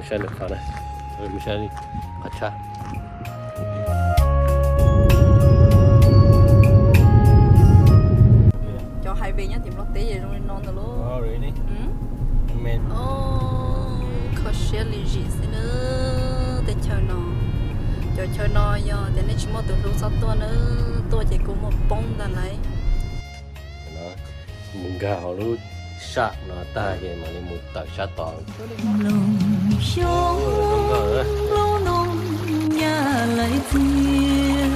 Saib lawm qhov na, mus saib qhov tshab. Cov highway nyob tim Nplog teb zoo li no ntag lauj. Kho siab li zim xwb na. Tej chaw no, cov chaw no yog tias nej tsis muaj tus hlub txhob tuaj na, tuaj ces kua muag poob ntag lauj. Mus nkag hauv lub sab no tag ces mam li mus tawm sab tod. Xyoo lub no nyab lais txias,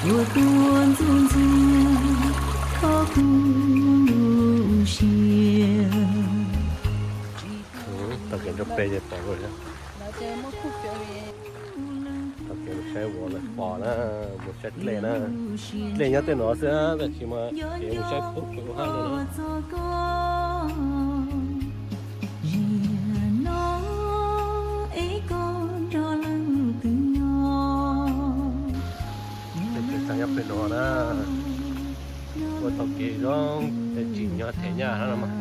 tuaj tuaj ntxuav ntxuav kho kuv lub siab. Tau kev nrog peb ces pom lawm. Tau kev mus saib vov lawm pom na, mus saib dlej na. Dlej nyob tej no xwb tab sis mas kev mus saib pub pem ua hab no na. Ziag no es koj nrog leej twg nyob? Tej tseem tsam nyob pem no na. Ua tau kev zoo, tej tseem nyob them nyaj no mas.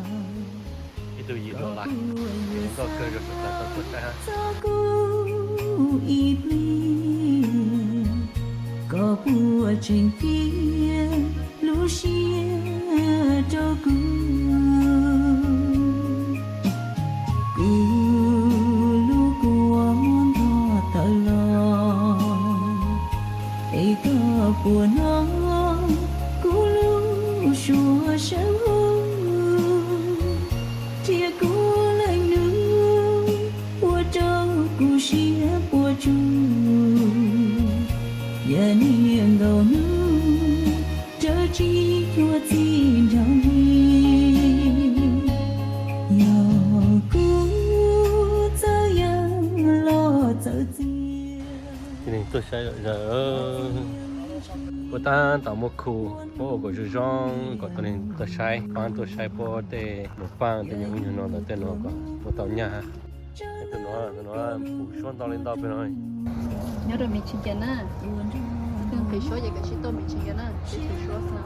Ib tug yim dollar, nkauj kawg, zoo sawv daws tau tuaj saib hab. Txhob kuv ib pliag, koj puas tseem cia lub siab rau kuv? Kuv lub kua muag ntog tawm los, es koj puas hnov kuv lub suab sawv ua, thiab kuv leej nus ua rau kuv siab puas tsuaj. Yog niaj nkaus hnub rawv tsis cuag txij nraug li, yog kuv txawj yawg los txawv txiag. Tuaj saib zom zaws, puab tab tom muab khu, puab ua kom zoo zoo kom tau neeg tuaj saib, paab tuaj saib puab tej mus paaj tej nyuag ub nyuag no ntawd tej no kom puab tau nyaj. Tus no, tus no pum suab ntau li ntau pem no. Nyob rau Michigan na, nqis suab ces kav tsij tuaj Michigan na, peb tu suab xwb.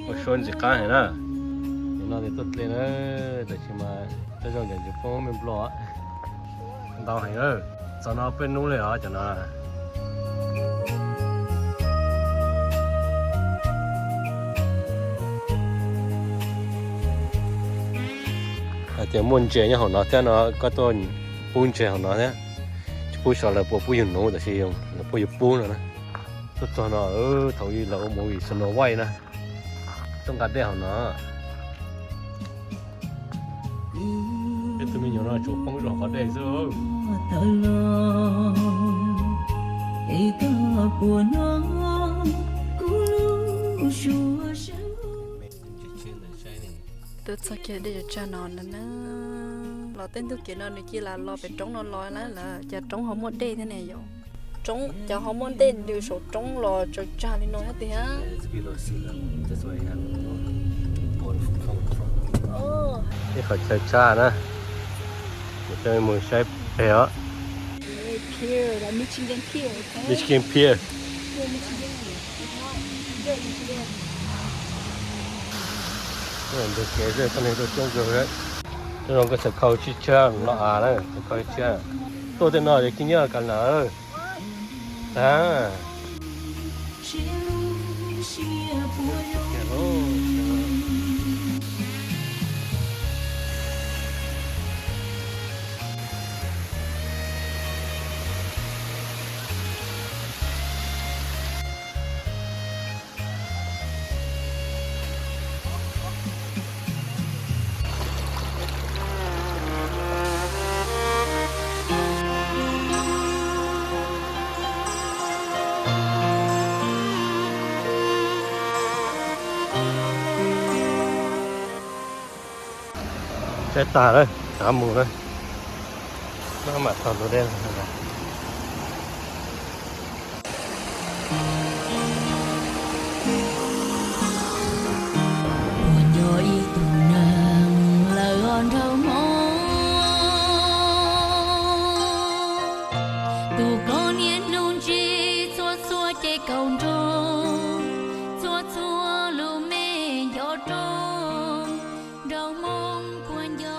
Ua suab ntxim qab heev na. Nim no ces tuaj dlej na, tab sis mas txhob zoo ces tsis poob mej nplog. Ntau heev, txog no peb hnub li os cov no. Hais tias muaj ntses nyob hauv no thiab no, koj tuaj pub ntses hauv no thiab. Tsis pub xyov lawv puas pub yus nuv, tab sis lawv pub yus pub no na. Tuaj txog no, thaum ub lawv ua movie Snow White na, tuaj nqa dej hauv no. Peb tus me nyuam no tsuas poob rau qhov dej xwb. Tuaj txog kiag dej tsaug tsag no na, los tej ntug kev no nws cia li los pem roob no los lawm, cas roob ho muaj dej thiab ne yom. Roob cov ho muaj dej nws saum roob los tsaug tsag li no thiab tiag. Ib qhov chaw tshaj na, coj mus saib pem os. Michigan Pier. Ntug kev xwb, txoj neeg tuaj coob kawg. Tej no koj txhais khau tshiab tshiab no av na, txhais khau tshiab. Tuaj tej no ces khib nyiab kav nam. Saib tag lawm, rov mus na. Maj mam txog ntug dej. Puas nco ib tug neeg lawm os nraug hmoob, tus koj niaj hnub ntsib txhua txhua ces kaum nroog, txhua txhua lub me nco rau nraug hmoob puas nco.